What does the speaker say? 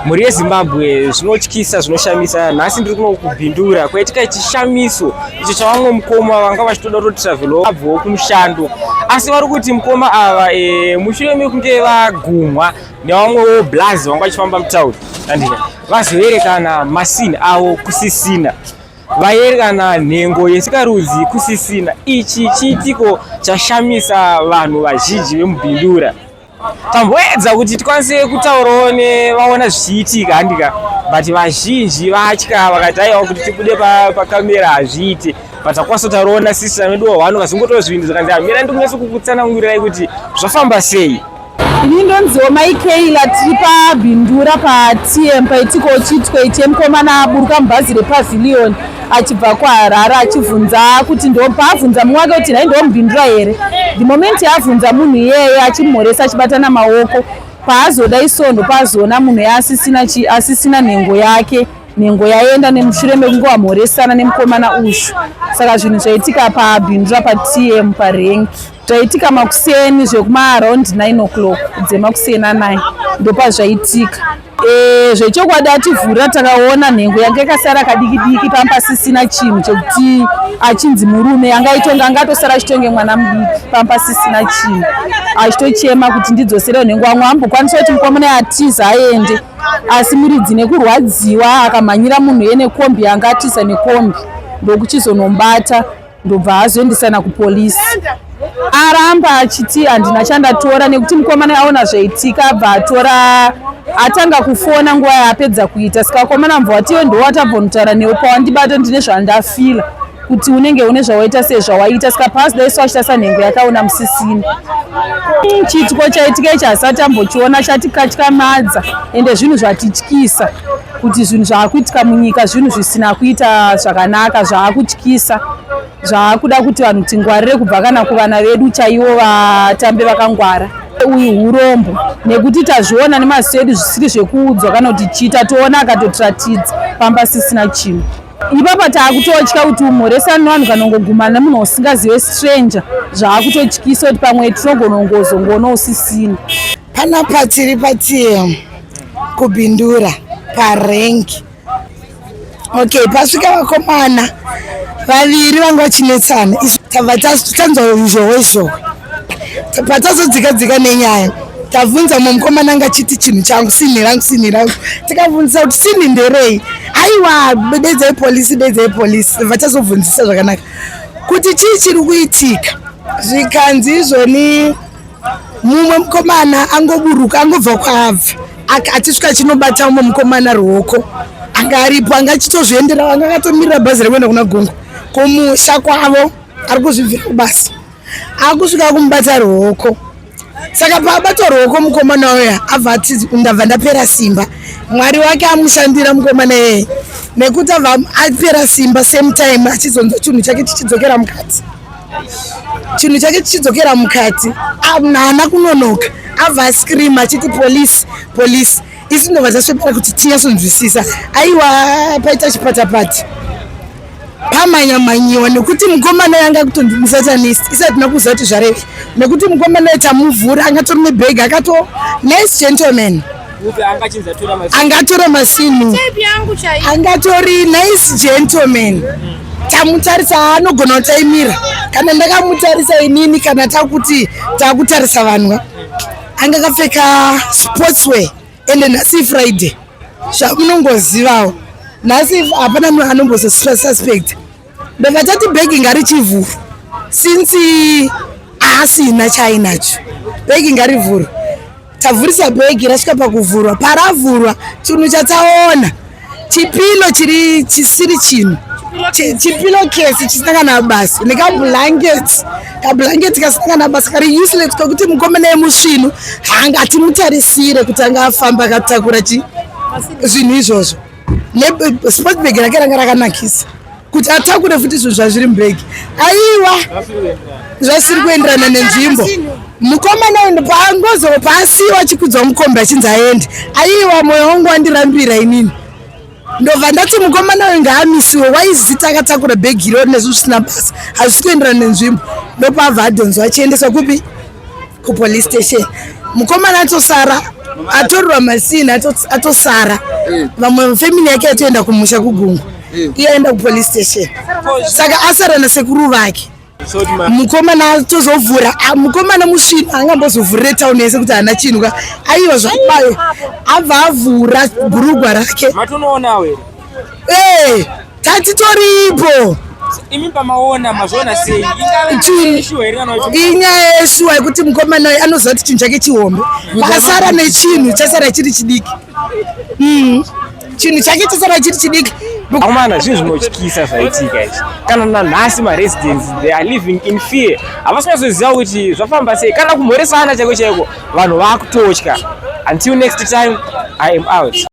Mhuri yeZimbabwe, zvinotyisa, zvinoshamisa. Nhasi ndiri kuno kuBindura kwaitika chishamiso icho chavamwe mukoma vanga vachitoda kutotravelwo vabvawo kumushando, asi vari kuti mukoma ava mushure mekunge vagumwa nevamwewo blaz vanga vachifamba mutauni, andika vazoerekana masini avo kusisina, vaerekana nhengo yesikarudzi kusisina. Ichi chiitiko chashamisa vanhu vazhinji vemuBindura. Tamboedza kuti tikwanise kutaurawo nevaona zvichiitika, handika, but vazhinji vatya, vakati aiwa, kuti tibude pakamera hazviite, but takwanisa kutaurawo nasista vedu vano vazongotora zvinhu zvakanzi amira ndikunyatso kukutsanangurirai kuti zvafamba sei. Ini ndonziwo Maikeila. Tiri paBindura paTM, paitikawo chiitiko ichi mukomana aburuka mubhazi rePavilion achibva kuHarare, achibvunza kuti paabvunza mumwe wake kuti, "Nhai, ndomuBindura here?" The moment yaabvunza munhu iyeye, achimhoresa, achibatana maoko, paazoda isondo paazoona munhu yaasisina asisina nhengo yake. Nhengo yaenda nemushure mekunge wamhoresana nemukomana ushu. Saka zvinhu zvaitika paBindura paTM parenki, zvaitika makuseni zvekuma-around 9 o'clock dzemakuseni a9, ndopazvaitika. Zvechokwadi ativhurira, takaona nhengo yanga yakasara kadiki diki, pamba pasisina chinhu chekuti achinzi murume. Angaitonga angatosara achitonge mwana mudiki, pamba pasisina chinhu, achitochema kuti, "Ndidzosere nhengo." Vamwe ambokwanisa kuti mukomana atiza aende, asi muridzi nekurwadziwa akamhanyira munhu iye nekombi, yanga atiza nekombi, ndokuchizonombata, ndobva azoendesana kupolisi. Aramba achiti, "Handina chandatora," nekuti mukomana aona zvaitika, abva atora, atanga kufona nguva yaapedza kuita. Saka vakomana mubva wati, "Iwe ndowatabvonotaura newe, pawandibata ndine zvandafila kuti unenge une zvawaita sezvawaita." Saka paazodai so achitarisa nhengo yakaona musisina. Chiitiko chaitika ichi hasati ambochiona, chatikatyamadza, ende zvinhu zvatityisa kuti zvinhu zvaakuitika munyika, zvinhu zvisina kuita zvakanaka, zvaakutyisa, zvaakuda kuti vanhu tingwarire, kubva kana kuvana vedu chaivo, vatambe vakangwara. Uyu urombo, nekuti tazviona nemaziso edu, zvisiri zvekuudzwa kana kuti chii, tatoona akatotiratidza pamba sisina chinhu. Ipapa taakutotya kuti umhoresani nevanhu, kanongogumana nemunhu usingazive, stranger, zvaakutotyisa kuti pamwe tinogona kungozongoona usisina. Panapa tiri paTM kuBindura parenki. Okay, pasvika vakomana vaviri vanga vachinetsana. Isu tabva tanzwa zhowe zhowe. Patazodzika dzika nenyaya, tabvunza mumwe mukomana anga achiti, "Chinhu changu, sinhi rangu, sinhi rangu." Tikabvunzisa kuti sinhi nderei. "Aiwa, dedzai polisi, dedzai polisi." Vachazobvunzisa zvakanaka kuti chii chiri kuitika. Zvikanzi izvoni mumwe mukomana angoburuka, angobva kwaabva, achisvika achinobata mumwe mukomana ruoko anga aripo, anga achitozviendera, anga akatomirira bhazi rekuenda kuna Gungu kumusha kwavo, ari kuzvibvira kubasa, akusvika kumubata ruoko. Saka paabatwa ruoko, mukomana uya abva ati, "Ndabva ndapera simba." Mwari wake amushandira mukomana iyeye, nekuti abva apera simba same time achizonzwa chinhu chake chichidzokera mukati, chinhu chake chichidzokera mukati. Haana kunonoka, abva ascream achiti, "Polisi, polisi!" Isu ndobva tasvepera kuti tinyatsonzwisisa. Aiwa, paita chipatapati, pamhanyamanyiwa, nekuti mukomana yanga kutonzi musatanist. Isati tina kuziva kuti zvarevi, nekuti mukomana tamuvhura angatori nebhegi, akato nice gentleman, angatora masini, angatori nice gentleman. Tamutarisa, anogona kutaimira. Kana ndakamutarisa inini, kana takuti takutarisa vanhu, anga akapfeka sportswear, ende nhasi Friday, zvamunongozivawo, nhasi hapana munhu anombosuspect. Ndobva tati bhegi ngarichivhurwa, since asina chaainacho, bhegi ngarivhurwe. Tavhurisa bhegi, rasvika pakuvhurwa. Paravhurwa, chinhu chataona chipillow chiri chisiri chinhu, chipillow case chisina kana basa, nekablanketi, kablanketi kasina kana basa, kari useless, kekuti mukomana yemusvinu haangatimutarisire kuti anga afamba akatakura chi zvinhu izvozvo. Nesport bag rake ranga rakanakisa kuti atakure futi zvinhu zvazviri mubhegi. Aiwa, zvasiri kuenderana nenzvimbo. Mukomana uyu paangozo paasiyiwa achikudzwa mukombi, achinzi aende, aiwa, mwoyo wangu wandirambira inini. Ndobva ndati mukomana uyu ngaamisiwe. Waizita akatakura bhegi iroro nezvinhu zvisina basa, hazvisi kuenderana nenzvimbo. Ndopabva adhonzwa achiendeswa kupi? Kupolice station. Mukomana atosara. Atorerwa masini, atosara. Vamwe family yake atoenda kumusha kuGungu, iye aenda kupolice station, saka asara nasekuru vake. Mukomana atozovhura. Ah, mukomana musvinu angambozovhurire tauni yese kuti haana chinhu ka? Aiwa, zvabayo abva avhura bhurugwa rake. Matonoonawo here? Ee, tatitoripo. Imi pamaona, mazviona sei? Ingave shuwa here kana kuti? Inyaya yeshuwa yekuti mukomana uyu anoziva kuti chinhu chake chihombe, pakasara nechinhu chasara chiri chidiki. Chinhu chake chasara chiri chidiki. Akomana, zvinhu zvinotyisa zvaitika izvi. Kana nanhasi maresidents, they are living in fear. Havasi kunyatsoziva kuti zvafamba sei. Kana kumhoresana chaiko chaiko, vanhu vakutotya. Until next time, I am out.